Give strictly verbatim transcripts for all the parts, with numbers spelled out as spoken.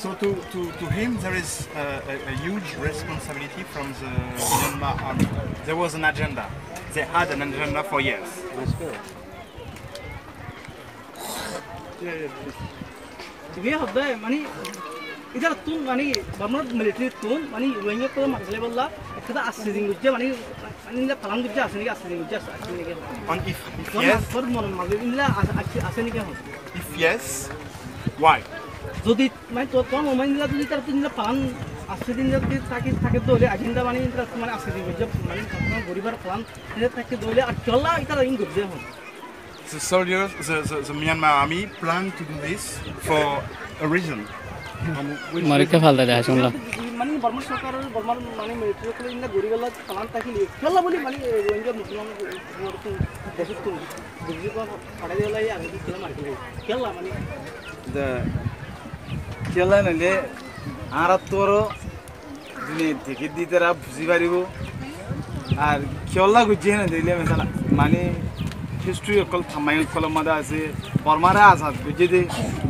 So to, to, to him, there is a, a, a huge responsibility from the Myanmar army. There was an agenda. They had an agenda for years. That's good. Ibá hoódde, mani, ítarattún, mani, Bormar military ttún, mani, Rohingya ókkol mari félaibolla, ekkán asé din goijjé, mani, mani, endilla plan goijjé, asé niki, asé din goijjé, asé, asé niki? And if, if yes, Bormar mazé endilla asé, asé, asé niki hoó? If yes, why? Zodi, mani, to, to, mani, endilla zodi ítarattún endilla plan asé din zodi táke, táke de óile, agenda, mani, ítarattún, mani, asé din goijjé, mani, goríbar plan endilla táke de óile, ar kiyólla ítara iín goijjé hoó? The soldiers, the, the, the Myanmar army plan to do this for a reason. Mari ke falta de asé, mani, Bormar sorkar, Bormar, mani, military ókkole endilla goríbolla plan tákile, kiyólla buli, mani, Rohingya Musolman decóttún, decóttún, buzí ko, fárai diyólla, ar kiyólla mari félaiye, kiyólla, mani. De, kiyólla noile, añárattú aró duniyair dekídde ítara buzí faribó. Ar kiyólla goijjé híyan de óile mesal, mani, history ókkol, tamai ókkolor mazé asé, Bormare azad goijjé de,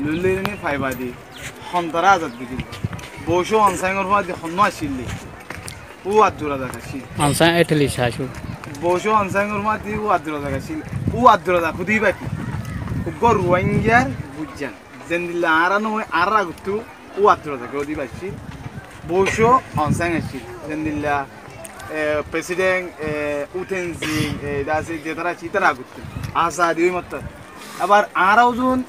loi loi ni faiba de, hontará azad goijjé de. Bosó Onsángor fúañti honnúa accíl de, U Abdur Razak accíl. Onsang Italy sasuk. Bosó Onsángor fúañti U Abdur Razak accíl. U Abdur Razak hoóde íba ki? Uggwá Rohingyar buijján. Zendilla añára no, añárar agottú U Abdur Razak hoóde íba accíl. Bosó Onsang accíl. Zendilla, e, president, e, U Thein Sein, e, ítara accíl, ítara accíl, ítara agottú. Azadi ói mottor. Abar añára uzun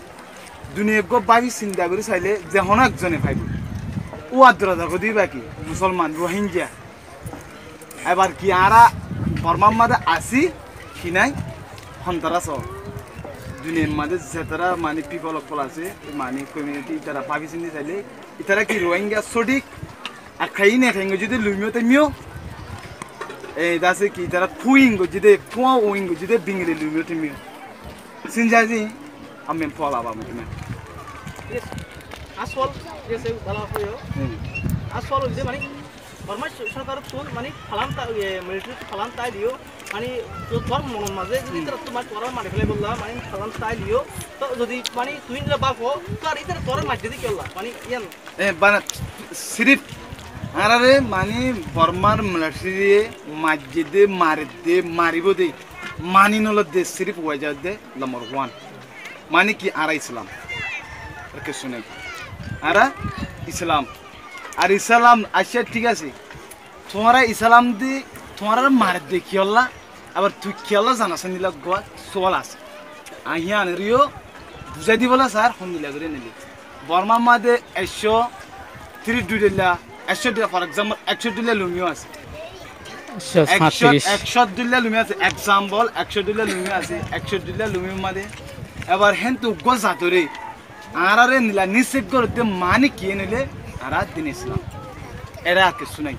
duniya eggúa báfi sinta gorí sailé ze honó ekzone faibó. U Abdur Razak hoóde íba ki? Musolman, Rohingya. Ebar ki añára Bormar mazé así ki nái? Hontará soó. Duniyair mazé zetará mani people ókkol asé, mani community, ítara báfi sinti sailé, ítara ki Rohingya sóthik, ar kain e kain goijjé de lumiyo te miyo. E, ítara asé ki ítara kuin goijjé de, kuwa uin goijjé de, bingile lumiyo te miyo. Sinjazi, amen pola ba mutme. Yes. Asol, yes, bala hoyo. Hmm. Asol hoilde mani, Borma so-, sorkar tún mani falan ta, e, military tún falan tai diyo. Mani, to tor monor mazé, zodi Hmm. tara tumar, tumar mari félaibolla, mani falan tai diyo. To zodi mani tui endilla bafo, to ar ítara tor maijjé de kiyólla? Mani, iyan. E, bana, sirif, añárare, mani, Bormar military ye maijjé de, mare de, maribó de, mani nolodde, sirif waja de, number one. Mani ki, añára Islam. Ar kessú nai. Añára Islam. Ar Islam, accá, thík asé. Tuáñra Islam de, tuáñrare mare de kiyólla, abar tui kiyólla zanas endilla uggwá suwal asé. Añí híyanore yó buzái dibolla sair, hondilla gorí nile. Bormar mazé ekcó tiríc dhoilla, ekcó dhoilla, for example, ekcó dhoilla lumiyo asé. Ekcó, ekcó dhoilla lumiyo asé, example, ekcó dhoilla lumiyo asé, ekcó dhoilla lumiyor mazé. Ebar héntu uggwá zatore añárare endilla nisec gorédde mani ki enile, añára din Islam. Ere ar kessú nai.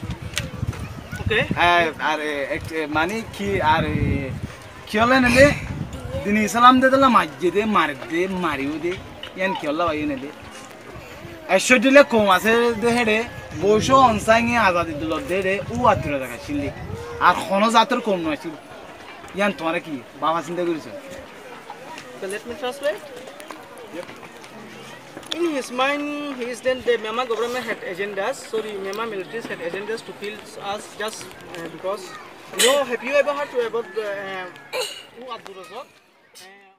Okay. Ar, ar, e, ek, e, mani ki, ar, e, kiyólla enile, din Islam de dólla maijjé de, mare de, mariyó de, yián kiyólla hoiyé enile. Ekcó dhoilla koum asé de héçe, Bosó Onsange azadi lodde héçe, U Abdur Razak accíl de. Ar honó zator koum no accíl. Yián tuáñra ki báfa sinta goríso? So let me translate. Yep. In his mind, he is then the Myanmar government had agendas, sorry, Myanmar militaries had agendas to kill us just, uh, because, you know, have you ever heard about the, uh, U Abdur Razak? Uh,